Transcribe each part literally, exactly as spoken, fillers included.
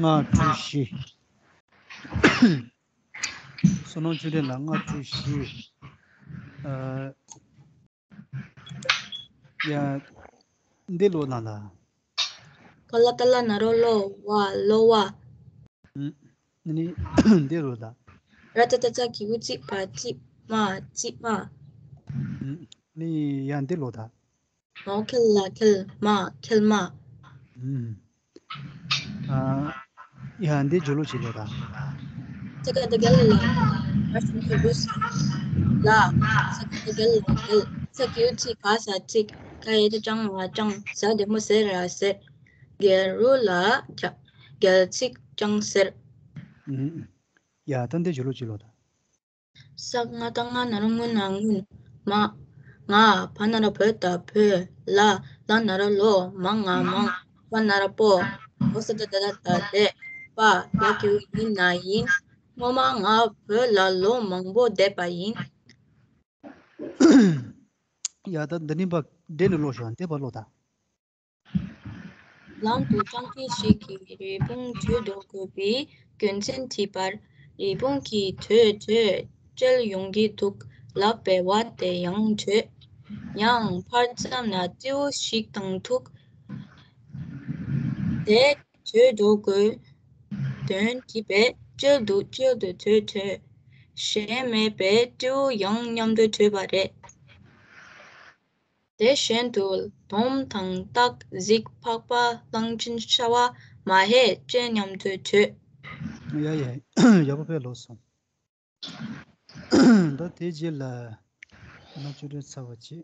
ལྔ་དྲུག་བཞི། བསོད་ནམས་ཆོས་སྒྲོན་ལགས། ལྔ་དྲུག་བཞི། ཨ། ཡ། འདི་ཀློག་དང་ལ། ཀ་ལ་ཏ་ལ་ན་རོ་ཀློ་བ་ཀློ་བ། ཨུམ། ནི་འདི་ཀློག་དང་། ར་ཏ་ཏ་ཙ་གི་གུ་ཙི་པ་ཙི་མ་ཙི་མ། ཨུམ། ནི་ཡ་འདི་ཀློག་དང་། མ་འོག་ཁེ་ལ་ཁེལ་མ་ཁེལ་མ། ཨུམ། ཨ། ཡ་འདི་སྦྱོར་ཀློག་བྱེད་ཀློག་དང་། ས་ཀ་ཏ་ག་ལ་ལ། ར་ཤམ་ཏུ་རུ་ས་ལ། ས་ཀ་ཏ་ག་ལ་ལ་གལ། ས་གི་གུ་ཚི་ག་ས་ཚིག་ག་ཡ་ཏ་ཅང་ང་ཅང་ཟ་འགྲེང་བུ་ཟེ་ར་ཟེར། གལ་རུ་ལ་ག་གལ་ཚིག་ཅང་ཟེར། ཨུམ། ཡ་ད་འདི་སྦྱོར་ཀློག་བྱེད་ཀློག་དང་། ས་ང་ཏ་ང་ན་རོ་སྔུ་ན་སྔུན། མ། ང་། བ་ན་རོ་བོ་ད་བོད། ལ། ལ་ན་རོ་ལོ། མ་ང་མང་། པ་ན་རོ་པོ། འོ་ས་ད་ད་ད་ད་དེ། པ། ཡ་གི་གུ་ཡི་ན་ཡིན། སྔོན་མ་ང་བོད་ལ་ལོ་མང་པོ་བསྡད་པ་ཡིན། ཡ་ད་འདི་ནི་པ་འདྲེ་ནི་ཀློག་ཤོག་འདི་པ་ཀློག་དང་། ལམ་དུ་སྤྱང་ཀི་ཞིག་གིས་རི་བོང་དྲུད་འགྲོ་དགོས་པའི་རྒྱུ་མཚན་དྲིས་པར། རི་བོང་གིས་དྲོད་དྲོད་བཅད་ཡོང་གི་འདུག་ལབ་པའི་བ་དེ་ཡང་དྲོད། ཡང་ཕར་བརྩམས་ན་སྤྲེའུ་ཞིག་དང་ཐུག་དེ་དྲོད་འགྲོ་དགོས་དོན་དྲིས་པས། བཅད་འདུག་བཅད་འདུག་དྲོད་དྲོད། གཞན་མེད་པས་སྤྲེའུ་ཡང་མཉམ་དུ་དྲོད་པ་རེད། དེ་བཞིན་དུ་དོམ་དང་སྟག་གཟིག་ཕག་པ་གླང་ཆེན་ཤ་བ་མ་ཧེ་ཅན་མཉམ་དུ་བྲོས། ཡ་ཡ། ཡག་པོ་དཔེ་ལོས་སོང་། ད་དེ་རྗེས་ལ་ང་ཆོས་སྒྲོན་ཚར་བ་བྱེད།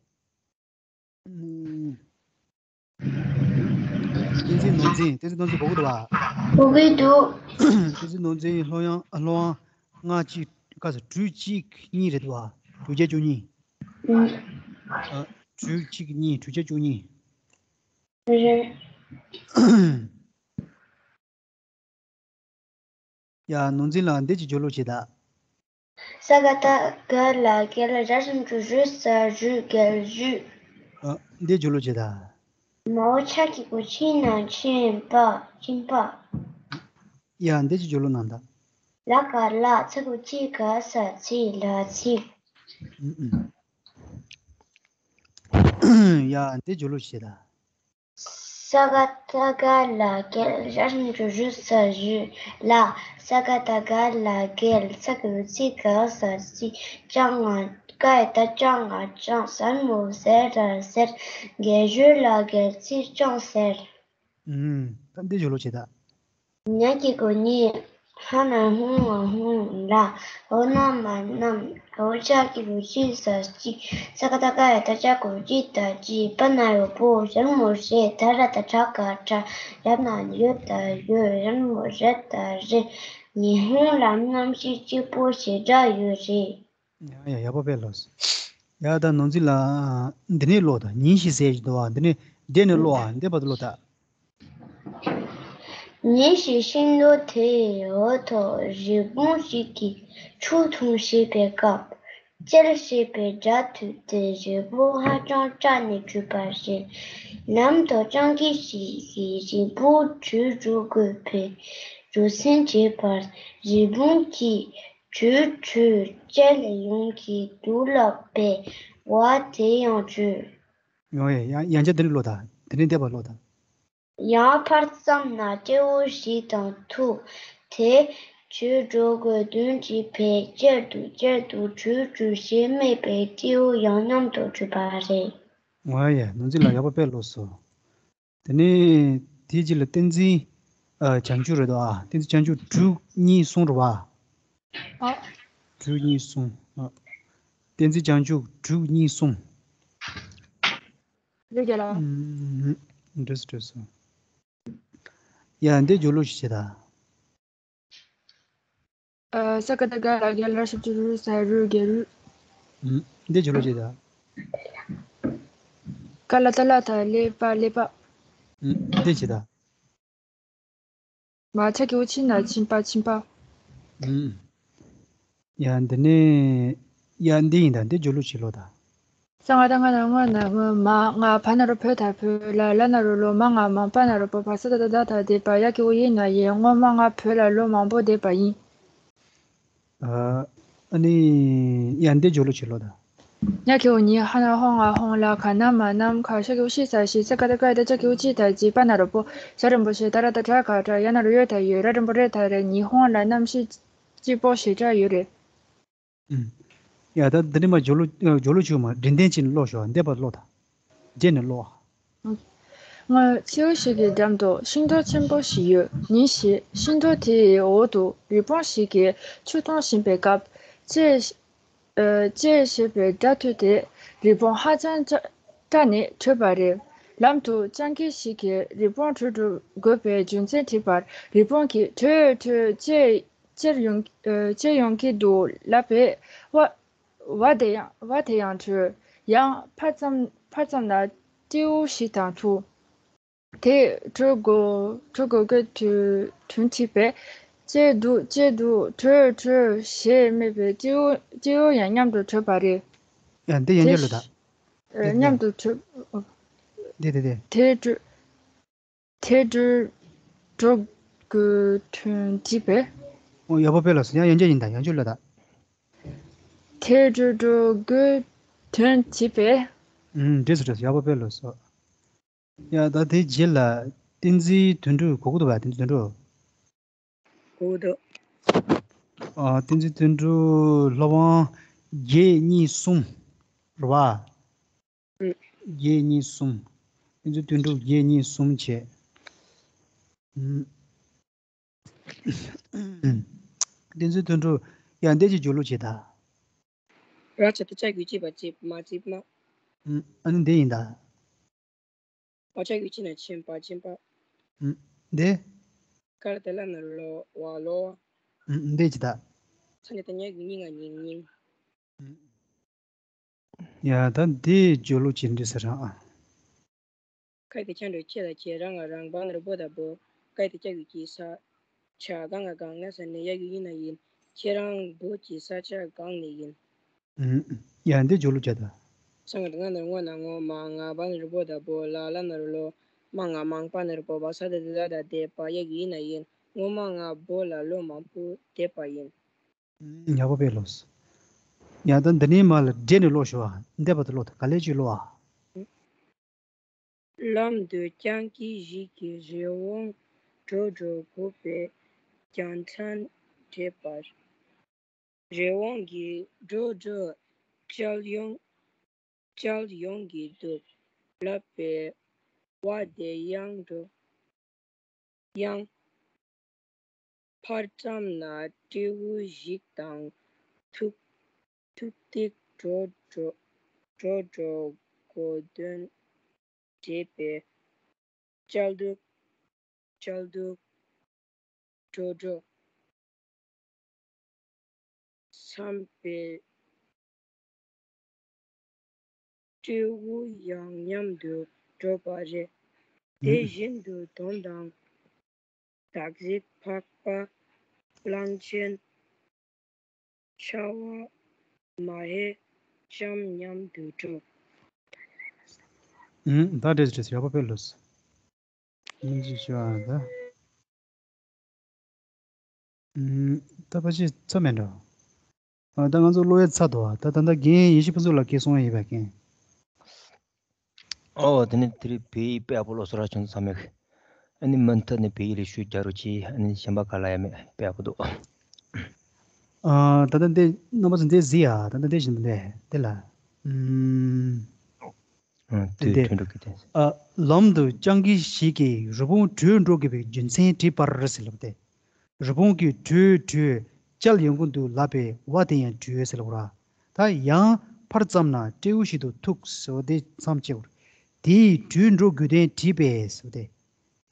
བསྟན་འཛིན་ནོར་འཛིན། བསྟན་འཛིན་ནོར་འཛིན་གོ་གི་འདུག་བ། གོ་གི་འདུག་བསྟན་འཛིན་ནོར་འཛིན་ལྷོད་ཡངས་ལྷོད་ཡངས་ལྔ་གཅིག་ག་ས་དྲུག་གཅིག་གཉིས་རེད་འདུག་བ། དྲུག་བརྒྱ་བཅུ་གཉིས། ཨ། དྲུག་གཅིག་གཉིས། དྲུག་བརྒྱ་བཅུ་གཉིས། རེད། ཡ། ནོར་འཛིན་ལགས་འདི་ཅིག་སྦྱོར་ཀློག་བྱེད་དང་། ས་ག་བཏགས་སྒ་ལ་སྒལ། ར་ཞབས་ཀྱུ་རུ་ས་རུས་སྒལ་རུས། ཨ། འདི་སྦྱོར་ཀློག་བྱེད་དང་། མ་འོག་ཆ་གི་གུ་ཆི་ན་ཆེན་པ་ཆིན་པ། ཡ། འདི་ཅིག་སྦྱོར་ཀློག་གནང་དང་། ལ་ག་ལག་ཚ་གི་གུ་ཚི་ག་ས་ཚིག་ལག་ཚིག། ཨུ་ཨུ། ཡ། འདི་སྦྱོར་ཀློག་བྱེད་དང་། ས་ག་བཏགས་སྒ་ལ་སྒལ། ར་ཞབས་ཀྱུ་རུ་ས་རུས་ལ། ས་ག་བཏགས་སྒ་ལ་སྒལ། ཚ་གི་གུ་ཚི་ག་ས་ཚིག་ཅང་ང་། ཀ་ཡ་བཏགས་ཀྱང་ང་ཅང་། ཟ་འགྲེང་བུ་ཟེ་ར་ཟེར། སྒལ་རུས་ལ་སྒལ་ཚིག་ཅང་ཟེར། ཨུམ། ད་འདི་སྦྱོར་ཀློག་བྱེད་དང་། ཉ་གི་གུ་ཉི། ཧ་ན་ཧུང་ང་ཧུང་ལ། འོ་ན་མ་ནམ། འོ་ཅ་གི་གུ་ཅི་ས་ཅི། ས་ག་བཏགས་སྐ་ཡ་བཏགས་སྐྱ་གི་གུ་ཅི་ད་ཅི། པ་ན་རོ་པོ། ཞ་ན་མོ་ཞེ། ད་ར་བཏགས་སྒྲ་ག་སྒྲ། ཡ་ན་ཡོ་ད་ཡོད། ར་ན་མོ་རེ་ད་རེད། ཉི་ཧོང་ལ་གནམ་གཤིས་སྐྱིད་པོ་ཞེ་དྲག་ཡོད་རེད། ཡ་ཡ། ཡག་པོ་དཔེ་ལོས། ཡ། ད་ནོར་འཛིན་ལགས་འདི་ནས་ཀློག་དང་། ཉིན་ཞིག་ཟེར་གྱི་འདུག་བ། འདི་ནས་འདི་ནས་ཀློག་ཨ། འདི་བར་དུ་ཀློག་དང་། ཉིན་ཞིག་ཤིང་སྡོང་དེའི་འོག་ཏུ་རི་བོང་ཞིག་གིས་ཆུ་འཐུང་བྱེད་པའི་སྐབས། གཅེར་བྱེད་པའི་སྒྲ་ཐོས་ཏེ་རི་བོང་ཧ་ཅང་སྐྲག་ནས་དྲོས་པ་རེད། ལམ་དུ་སྤྱང་ཀི་ཞིག་གིས་རི་བོང་དྲུད་འགྲོ་དགོས་པའི་རྒྱུ་མཚན་དྲིས་པར། རི་བོང་གིས། དྲོད་དྲོད་བཅད་ལས་ཡོང་གི་འདུག་ལབ་པའི་བ་དེ་ཡང་དྲོད། ཡོང་ཡ། ཡང་ཡང་བསྐྱར་འདི་ནས་ཀློག་དང་། འདི་ནས་འདི་བར་ཀློག་དང་། ཡང་ཕར་བརྩམས་ན་སྤྲེའུ་ཞིག་དང་ཐུག་དེ་དྲོད་འགྲོ་དགོས་དོན་དྲིས་པས། གཅེར་དུ་གཅེར་དུ་དྲོད་དྲོད་བྱེད་མེད་པའི་སྤྲེའུ་ཡང་མཉམ་དུ་དྲོས་པ་རེད། ཡོང་ཡ། ནོར་འཛིན་ལགས་ཡག་པོ་དཔེ་ལོས་སོང་། དེ་ནས་དེའི་རྗེས་ལ་བསྟན་འཛིན་ཨ་བྱང་ཆུབ་རེད་དོ། ཨ། བསྟན་འཛིན་བྱང་ཆུབ་དྲུག་གཉིས་གསུམ་རེད་བ། ཨ། དྲུག་གཉིས་གསུམ། ཨ། བསྟན་འཛིན་བྱང་ཆུབ་དྲུག་གཉིས་གསུམ། རེད་རྒན་ལགས། ཨུམ། འགྲིག་སོང་འགྲིག་སོང་། ཡ། འདི་སྦྱོར་ཀློག་ཞིག་བྱེད་དང་། ཨ། ས་ག་བཏགས་སྒ་ལ་སྒལ། ར་ཞབས་ཀྱུ་རུ་ས་རུས་སྒལ་རུས། ཨུམ། འདི་སྦྱོར་ཀློག་བྱེད་དང་། ཀ་ལ་ཏ་ལ་ཏ་ཀླད་པ་ཀླད་པ། ཨུམ། འདི་བྱེད་དང་། མ་ཆ་གི་གུ་ཆི་ན་ཆིན་པ་ཆིན་པ། ཨུམ། ཡ། འདི་ནས་ཡ་འདི་ཡིན་དང་། འདི་སྦྱོར་ཀློག་བྱེད་ཀློག་དང་། ཙ་ང་ད་ང་ན་ང་ན་ང་མ་ང་བ་ན་རོ་བོ་ད་བོ་ལ་ལ་ན་རོ་ལོ་མ་ང་མང་པ་ན་རོ་པོ་བ་ས་ད་ད་ད་ད་དེ་པ་ཡ་གི་འོ་ཡིན་ན་ཡིན། སྔོན་མ་ང་བོད་ལ་ལོ་མང་པོ་བསྡད་པ་ཡིན། ཨ་ཨ་ནི་ཡ་འདི་སྦྱོར་ཀློག་བྱེད་ཀློག་དང་། ཉ་གི་འོ་ཉི་ཧ་ན་ཧོ་ང་ཧོང་ལ་ག་ན་མ་ནམ་ཁ་ཤ་གི་འོ་ཤི་ས་ཤི་ས་ཀ་ད་ཀ་ད་ཅ་གི་འོ་ཅི་ད་ཅི་པ་ན་རོ་པོ་ཤ་རིན་པོ་ཤེ་ད་ར་ད་དྲ་ག་དྲ་ཡ་ན་རོ་ཡོད་ད་ཡོད་ར་རིན་པོ་རེད་ད་རེད། ཉི་ཧོང་ལ་གནམ་གཤིས་སྐྱིད་པོ་ཞེ་དྲག་ཡོད་རེད། ཨུམ། ཡ་ད་འདི་ནི་མ་སྦྱོར་ཀློག་སྦྱོར་ཀློག་བྱེད་མ་འབྲི་དོན་ཅིག་ནི་ཀློག་ཤོག་འདས་པ་ཀློག་དང་། རྗེས་ནས་ཀློག་སྔར་མཚེའུ་ཞིག་གི་འགྲམ་དུ་ཤིང་སྡོང་ཆེན་པོ་ཞིག་ཡོད། ཉིན་ཞིག་ཤིང་སྡོང་དེའི་འོག་ཏུ་རི་བོང་ཞིག་གིས་ཆུ་འཐུང་བཞིན་པའི་སྐབས། ཅེས་ཨ་ཅེས་ཞེས་པའི་སྒྲ་ཐོས་ཏེ། རི་བོང་ཧ་ཅང་སྐྲག་སྐྲག་ནས་བྲོས་པ་རེད། ལམ་དུ་སྤྱང་ཀི་ཞིག་གིས་རི་བོང་བྲོས་འགྲོ་དགོས་པའི་རྒྱུ་མཚན་དྲིས་པར། རི་བོང་གིས་བྲོས་བྲོས་ཅེས་ཅེར་ཡོང་ཨ་ཅེར་ཡོང་གི་འདུག་ལབ་པས། བ་བ་དེ་ཡང་བ་དེ་ཡང་བྲོས། ཡང་ཕར་ཙམ་ཕར་ཙམ་ན་སྤྲེའུ་ཞིག་དང་ཐུག་དེས་བྲོས་དགོས་བྲོས་དགོས་དགོས་དུས་དུས་དྲིས་པས། ཅེར་འདུག་ཅེར་འདུག་བྲོས་བྲོས་ཞེས་སྨྲས་པས། སྤྲེའུ་སྤྲེའུ་ཡང་མཉམ་དུ་བྲོས་པ་རེད། ཡ་འདི་ཡན་དེ་ཆད་ལོ་ད། ཨ་འདི་འདི་མཉམ་དུ་བྲོས། འདི་འདི་འདི། དེ་བྲོས། དེ་འགྲོ་འགྲོ་དགོས་དོན་དྲིས་པས། ཨོ་ཡག་པོ་དཔེ་ལ་སོང་། ཡང་ཡན་ཆད་ཡིན་ད། ཡན་ཆད་ལ་ད། དེ་འགྲོ་འགྲོ་དགོས་དོན་དྲིས་པས། ཨུམ་འགྲིག་སོང་འགྲིག་སོང་། ཡག་པོ་དཔེ་ལ་སོང་། ཡ་ད་དེ་རྗེས་ལ་བསྟན་འཛིན་དོན་གྲུབ་གོ་གི་འདུག་བ། བསྟན་འཛིན་དོན་གྲུབ། གོ་གི་འདུག་ཨ་བསྟན་འཛིན་དོན་གྲུབ་སློབ་དབང་བརྒྱད་གཉིས་གསུམ་རེད་བ། ཨུ། བརྒྱད་གཉིས་གསུམ། བསྟན་འཛིན་དོན་གྲུབ་བརྒྱད་གཉིས་གསུམ་བྱས། ཨུམ། བསྟན་འཛིན་དོན་གྲུབ་ཡང་འདི་ཅིག་སྦྱོར་ཀློག་བྱེད་དང་། ར་ཆ་ཏ་ཅ་གི་གུ་ཅི་པ་ཅི་མ་ཅི་མ། ཨུམ། ཨ་ནི་འདི་ཡིན་ད། བ་ཅ་གི་གུ་ཅི་ན་ཆེན་པ་ཆེན་པ། ཨུམ། འདི། ཀ་ར་ཏ་ལ་ན་ལོ་བ་ལོ། ཨུམ། འདི་ཅི་ད། ཚ་ནི་ཏ་ཉ་གི་གུ་ཉི་ང་ཉིང་ཉིང་། ཨུམ། ཡ་ད་འདི་སྦྱོར་ཀློག་བྱེད་འདི་ཟེར་རང་ཨ། ཁ་ཏ་ཁྱང་འགྲོ་ཁྱེད་ལ་ཁྱེད། ར་ང་རང་། བ་ན་རོ་བོ་ད་བོ། ཀ་ཏ་ཀྱ་གི་ཀྱི་ས། ཆ་ག་ང་གང་ན་ས་ནས། ཡ་གི་གུ་ཡིན་ན་ཡིན། ཁྱེད་རང་བོད་ཀྱི་ས་ཆ་གང་ནས་ཡིན། ཨུམ། ཡ་འདི་སྦྱོར་ཀློག་བྱེད་དང་། ས་ང་ད་ང་ན་རོ་ང་ན་ངོ་མ་ང་། བ་ན་རོ་བོ་ད་བོ། ལ་ལ་ན་རོ་ལོ། མ་ང་མང་། པ་ན་རོ་པོ། བ་ས་ད་ད་ད་ད་དེ་པ། ཡ་གི་གུ་ཡིན་ན་ཡིན། སྔོན་མ་ང་བོད་ལ་ལོ་མང་པོ་བསྡད་པ་ཡིན། ཡག་པོ་དཔེ་ཀློག་སོང་། ཡ་ད་འདི་ནས་མར་ལ་རྗེས་ནས་ཀློག་ཤོག་ཨ། འདས་པ་དེ་ཀློག་དང་། ག་ལེར་ཅིག་ཀློག་ཨ། ལམ་དུ་སྤྱང་ཀི་ཞིག་གིས་རི་བོང་བྲོས་འགྲོ་དགོས་པའི་རྒྱུ་མཚན་དྲིས་པར། རི་བོང་གིས་བྲོས་བྲོས་ཅལ་ཡོང་ཅལ་ཡོང་གི་འདུག་ལབ་པས། བ་དེ་ཡང་འགྲོ་ཡང་། ཕར་ཙམ་ན་སྤྲེའུ་ཞིག་དང་ཐུག་ཐུག་ཏིག་བྲོས་འགྲོ་བྲོས་འགྲོ་དགོས་དོན་དྲིས་པས། ཅལ་འདུག་ཅལ་འདུག་བྲོས་འགྲོ་བསམ་པའི་སྤྲེའུ་ཡང་མཉམ་དུ་བྲོས་པ་རེད། དེ་བཞིན་དུ་དོམ་དང་སྟག་གཟིག་ཕག་པ་གླང་ཆེན་ཆར་པ་མ་ཧེ་ལྕམ་མཉམ་དུ་བྲོས། ཨུམ། ད་འགྲིག་འགྲིག་ཡག་པོ་དཔེ་ཀློག་སོང་། སྙིང་རྗེ་ཆེ་བ་ད། ཨུམ། ད་ཕལ་ཆེར་ཚར་མེད་འགྲོ། ཨ་ད་ང་ཚོ་ཀློག་ཡ་ཚར་འདུག་ད་ད་ལྟ་རྒན་ཡེ་ཤེས་ཕུན་ཚོགས་ལགས་སྐད་གསུང་ཡ་ཡིན་པ་རྒན། ཨོ་དེ་ནས་དེ་རིང་བོད་ཡིག་དཔེ་ཡག་པོ་ཀློག་སོང་ར། ཁྱོད་ཚོ་ཚང་མས། ཨ་ནི་མུ་མཐུད་ནས་བོད་ཡིག་ལ་ཤུགས་རྒྱག་རོགས་གྱིས། ཨ་ནི་གཞན་པ་ག་ལ་ཡ་མེད། དཔེ་ཡག་པོ་འདུག་ཨ་ད་ལྟ་འདི་རྣམ་པ་ཚོ་འདི་གཟིགས་ཨ། ད་ལྟ་འདི་བཞིན་འདི་འདི་ལ། ཨུམ། ཨ་དུས་འདི་དུས་འགྲོ་གི་དེ། ཨ་ལམ་དུ་སྤྱང་ཀི་ཞིག་གིས་རི་བོང་བྲོས་འགྲོ་དགོས་པའི་རྒྱུ་མཚན་དྲིས་པར་ཟེར་ལབ་སྟེ། རི་བོང་གིས་བྲོས་བྲོས་ཅལ་ཡོང་གི་འདུག་ལབ་པས། བ་དེ་ཡང་བྲོས་ཟེར་ལབ་ར། ད་ཡང་ཕར་ཙམ་ན་སྤྲེའུ་ཞིག་ཏུ་ཐུག་ཟེར་བ་དེ་མཚམས་བཅད་དགོས། དེས་བྲོས་འགྲོ་དགོས་དོན་དྲིས་པས་ཟེར་བ་དེ།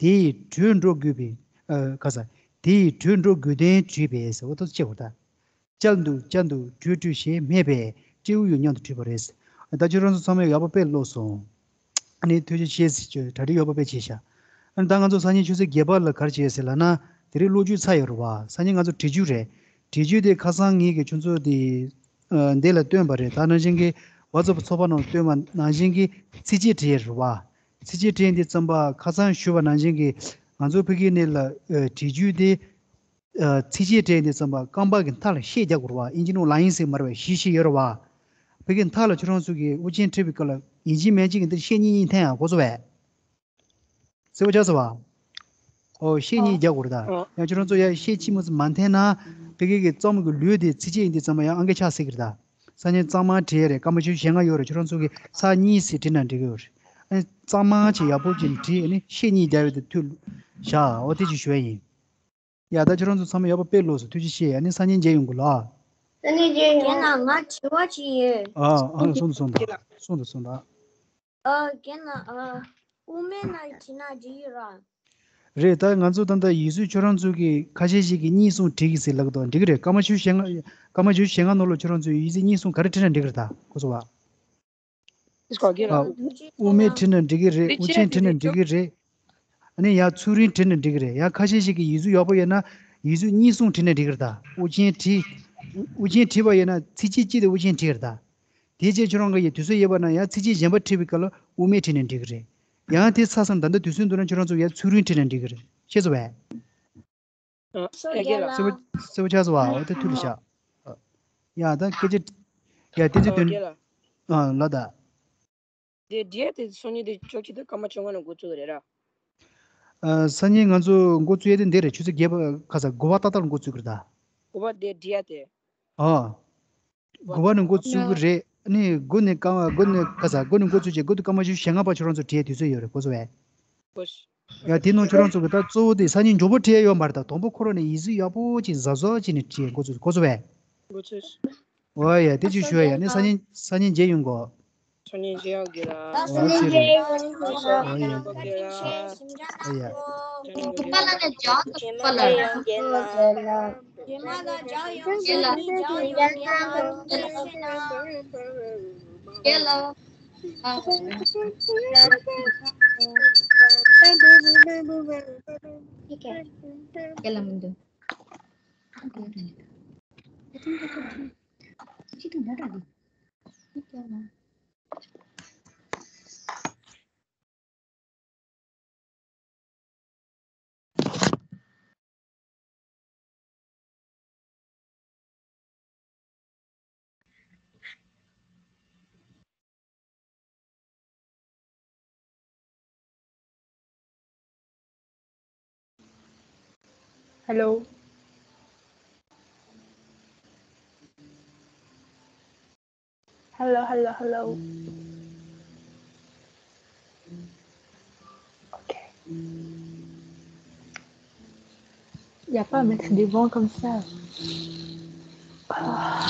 དེས་བྲོས་འགྲོ་དགོས་པའི། ཨ་ག་ས། དེས་བྲོས་འགྲོ་དགོས་དོན་དྲིས་པས་ཟེར་བ་དེ་བཅད་དགོས་ད། ཅལ་འདུག་ཅལ་འདུག་བྲོས་བྲོས་ཞེས་སྨྲས་པས་སྤྲེའུ་ཡང་མཉམ་དུ་བྲོས་པ་རེད། ད་ཁྱོད་རང་ཚོ་ཚང་མས་ཡག་པོ་དཔེ་ཀློག་སོང་། ཨ་ནི་ཐུགས་རྗེ་ཆེ་ཟེར་གྱི་གྲ་སྒྲིག་ཡག་པོ་དཔེ་བྱས་ཤག་ཨ་ནི་ད་ང་ཚོ་སང་ཉིན་ཆུ་ཚོད་བརྒྱད་པ་ལ་ག་རེ་བྱེད་ཟེར་ལབ་ན། དེ་རིང་ཀློག་བརྗོད་ཚར་ཡོད་རེད་བ། སང་ཉིན་ང་ཚོ་འབྲི་རྒྱུགས་རེད། འབྲི་རྒྱུགས་དེ་ཁ་སང་ངེད་ཀྱིས་ཁྱོད་ཚོ་དེ་ཨ་འདི་ལ་བཏོན་པ་རེད། ད་ནང་བཞིན་གྱི་ ཝ་ཚབ་ཚོགས་པ་ནང་བཏོན་པ་ནང་བཞིན་གྱི་ཚིགས་བཅད་བྲིས་རེད་བ། ཚིགས་བཅད་བྲིས་འདི་ཙམ་པ་ཁ་སང་ཞུས་པ་ནང་བཞིན་གྱི་ང་ཚོ་ཕ་གི་ནས་ལ་བྲིས་རྒྱུ་དེ་ཚིགས་བཅད་བྲིས་འདི་ཙམ་པ་རྐང་པ་གི་མཐའ་ལ་ཤད་རྒྱག་དགོས་རེད་བ། ཨིན་ཇི་ནང་ལ་ཡིན་ཟེར་མ་རེད་བ། ཤི་ཤི་ཡོད་རེད་བ། ཕ་གི་མཐའ་ལ་ཁྱོད་རང་ཚོ་གི་དབུ་ཅན་བྲིས་པའི་སྐབས་ལ་ཡིན་གཅིག་མིན་གཅིག་གི་འདིར་ཤད་གཉིས་གཉིས་འཐེན་ཡང་འགོ་ཚུགས་པས། གསལ་པོ་ཆགས་སོང་བ། ཨོ་ཤད་གཉིས་རྒྱག་དགོས་རེད་ད། ཡང་ཁྱོད་རང་ཚོ་ཡང་ཤད་གཅིག་མ་ཚུགས་མ་འཐེན་ན་ཕ་གི་གི་གཙང་མ་གི་ལུས་དེ་ཚིགས་བཅད་ཡིན་དུས་ཙམ་པ་ཡང་ཨང་ཀི་ཆགས་སྲིད་ཀྱི་རེད་ད། སང་ཉིན་གཙང་མ་བྲིས་ཡ་རེད། སྐར་མ་བཅུ་ཞེ་ལྔ་ཡོད་རེད། ཁྱོད་རང་ཚོ་གི་ཚར་གཉིས་ཟེར་བྲིས་ན་འགྲིག་གི་ཡོད་རེད། ཨ་ནི་གཙང་མ་ཅིག་ཡག་པོ་ཅིག་བྲིས། ཨ་ནི་ཤད་གཉིས་རྒྱག་ཡ་དེ་ཐུགས་བཞག་ཨོ་དེ་ཅིག་ཞུ་ཡ་ཡིན། ཡ་ད་ཁྱོད་རང་ཚོ་ཚང་མ་ཡག་པོ་དཔེ་ལོས་སོ། ཐུགས་རྗེ་ཆེ། ཨ་ནི་སང་ཉིན་མཇལ་ཡོང་གི་ལ། ཨ་ནི་མཇལ་ཡོང་། རྒན་ལགས་ང་དྲི་བ་ཅིག་ཡོད། ཨ་ཨ་གསུངས་དང་གསུངས་དང་། གསུངས་དང་གསུངས་དང་། ཨ་རྒན་ལགས། ཨ་དབུ་མེད་ན་བྲིས་ན་འགྲིག་གི་ར། རེད། ད་ང་ཚོ་ད་ལྟ་ཡིག་གཟུགས་ཁྱོད་རང་ཚོ་གི་ཁ་ཤས་ཤིག་གིས་གཉིས་གསུམ་བྲིས་གི་ཟེར་ལབ་གི་འདུག་འགྲིག་གི་རེད། སྐར་མ་བཅུ་ཞེ་ལྔ། སྐར་མ་བཅུ་ཞེ་ལྔ་ནང་ལ་ཁྱོད་རང་ཚོས་ཡིག་གཟུགས་གཉིས་གསུམ་ག་རེ་བྲིས་ན་འགྲིག་གི་རེད་ད་གོ་སོང་བ། ཨ་དབུ་མེད་བྲིས་ན་འགྲིག་གི་རེད། དབུ་ཅན་བྲིས་ན་འགྲིག་གི་རེད། ཨ་ནི་ཡང་ཚུགས་རིང་བྲིས་ན་འགྲིག་གི་རེད། ཡང་ཁ་ཤས་ཤིག་གིས་ཡིག་གཟུགས་ཡག་པོ་ཡོད་ན་ཡིག་གཟུགས་གཉིས་གསུམ་བྲིས་ན་འགྲིག་གི་རེད་ད། དབུ་ཅན་བྲིས། དབུ་ཅན་བྲིས་པ་ཡོད་ན་ཚིགས་བཅད་གཅིག་དེ་དབུ་ཅན་བྲིས་གི་རེད་ད། དེ་རྗེས་ཁྱོད་རང་གི་ཡི་དུས་ཚོད་ཡོད་པ་ན་ཡང་ཚིགས་བཅད་གཞན་པ་བྲིས་པའི་སྐབས་ལ་དབུ་མེད་བྲིས་ནས་འགྲིག་གི་རེད། ཡང་དེ་ཚར་སོང་ད་ལྟ་དུས་ཚོད་འདུག་ན་ཁྱོད་རང་ཚོ་ཡང་ཚུགས་རིང་བྲིས་ནས་འགྲིག་གི་རེད། ཤེས་སོང་བས། ཨ་རྒན་ལགས། གསལ་པོ་གསལ་པོ་ཆགས་སོང་བ། འོ་དེ་ཐུགས་ལ་བཞག་ཡ་ད་སྐད་ཆ། ཡ་དེ་ཚོ་དོན། རྒན་ལགས། ཨ་ལ་ད། དེ་འདྲ་དེ་སང་ཉིན་དེ་ཆོག་ཆེད་དུ་སྐར་མ་བཅོ་ལྔ་ནས་འགོ་བཙུགས་རེད་ར། ཨ་སང་ཉིན་ང་ཚོ་འགོ་བཙུགས་ཡས་དེ་འདི་རེད། ཆུ་ཚོད་བརྒྱད་པ་ཁ་ས་དགུ་པ་ཏག་ཏག་ལ་འགོ་བཙུགས་ཀྱི་རེད་ད། དགུ་པ་དེ་འདྲ་དེ། ཨ། དགུ་པ་ནས་འགོ་བཙུགས་ཀྱི་རེད། ཨ་ནི་དགུ་ནས་སྐར་མ་དགུ་ནས་ཁ་ས་དགུ་ནས་འགོ་བཙུགས་བྱས་དགུ་དང་སྐར་མ་བཅུ་ཞེ་ལྔ་བར་ཁྱོད་རང་ཚོ་བྲིས་དུས་ཚོད་ཡོད་རེད་གོ་སོང་བས། ཡ་དེ་ནང་ཁྱོད་རང་ཚོ་གི་ད་གཙོ་བོ་དེ་སང་ཉིན་མགྱོགས་པོ་བྲིས་ཡ་ཡོད་མ་རེད་ད། དང་པོ་ཁོ་རང་ནས་ཡིག་གཟུགས་ཡག་པོ་ཅིག་གཟབ་གཟབ་བྱས་ནས་བྲིས་འགོ་ཚུགས་གོ་སོང་བས། འོ་ཡ་དེ་ཅིག་ཞུ་ཡ། ཡ་ནི་སང་ཉིན་སང་ཉིན་མཇལ་ཡོང་གོ། སང་ཉིན་མཇལ་ཡོང་གི་ལ། འོ་ཚེ་རིང་། འོ་ཡ། འོ་ཡ། རྒན་ལགས། རྒན་ལགས་མི་འདུག Hello. Hello, hello, hello. Ok. Il n'y a pas à mettre des bancs comme ça. Ah.